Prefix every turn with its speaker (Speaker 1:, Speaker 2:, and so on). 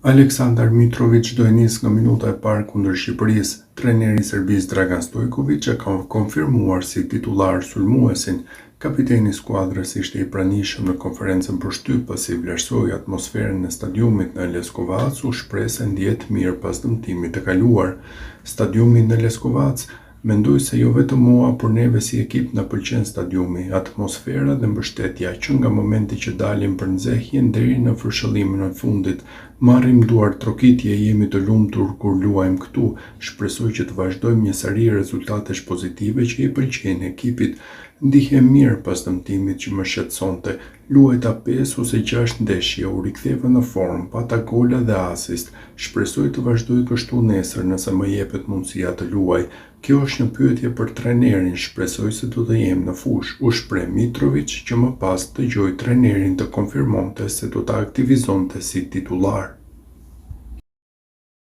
Speaker 1: Aleksandar Mitrovic do e nisë nga minuta e parë kundër Shqipërisë. Trajneri i Serbisë Dragan Stojkovic e ka konfirmuar si titullar sulmuesin. Kapiteni i skuadrës ishte i pranishëm në konferencën për shtyp pasi vlerësoi atmosferën e stadiumit në Leskovac, u shpreh se ndihet mirë pas dëmtimit të kaluar. Stadiumi në Leskovac Mendoj se jo vetëm mua, por neve si ekip na pëlqen stadiumi, atmosfera dhe mbështetja, që nga momenti që dalim për nxehjen deri në fërshëllimën e fundit. Marrim duartrokitje, jemi të lumtur kur luajmë këtu. Shpresoj që të vazhdojmë një seri rezultatesh pozitive që i pëlqejnë ekipit. Ndihem mirë pas dëmtimit që më shqetësonte. Luajta pesë ose gjashtë ndeshje, u riktheva në formë, pata gola dhe asist. Shpresoj të vazhdoj kështu nesër nëse më jepet mundësia të luaj. Kjo është një pyetje për trajnerin, shpresoj se do të jem në fushë, u shpreh Mitrovic që më pas dëgjoi trajnerin të konfirmonte se do ta aktivizonte si titullar.